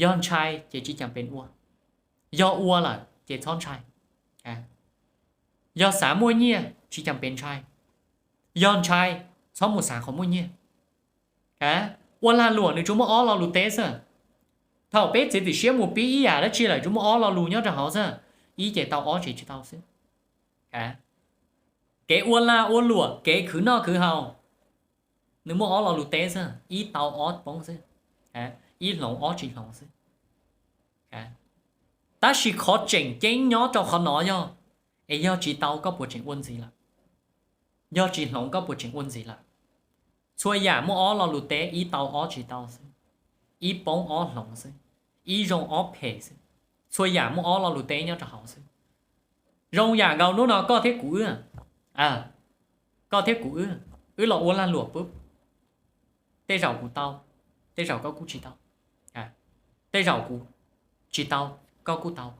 Yog ntshai ces tsis cam pes ua, yog ua lawm ces txhob ntshai. Yog xav muaj nyiaj tsis cam pes ntshai, yog ntshai txhob mus xav qhov muaj nyiaj. Ua lag luam nws tsuas muaj ob lo lus teb xwb. Thaum peb txiav txim siab mus pib ib yam dab tsi lawm tsuas muaj ob lo lus nyob rau hauv xwb, ib ces tau ob ces tsis tau xwb. Kev ua lag ua luam, kev khwv noj khwv haus, nws muaj ob lo lus teb xwb, ib tau ob poob xwb, ib hloov ob tsis hloov xwb. Tab sis qhov tseem ceeb nyob rau qhov no yog, es yog tsis tau koj puas tseem ua ntxiv lawm? Yog tsis hloov koj puas tseem ua ntxiv lawm? Txhua yam muaj ob lo lus teb, ib tau ob tsis tau xwb, ib poob ob hloov xwb, ib zoo ob phem xwb. Txhua yam muaj ob lo lus teb nyob rau hauv xwb. Zoo yam nkaus hnub no koj thiab kuv wb, koj thiab kuv wb, wb los ua lag luam pub, tej zaum kuv tau, tej zaum koj kuj tsis tau, tej zaum kuv tsis tau, koj kuj tau.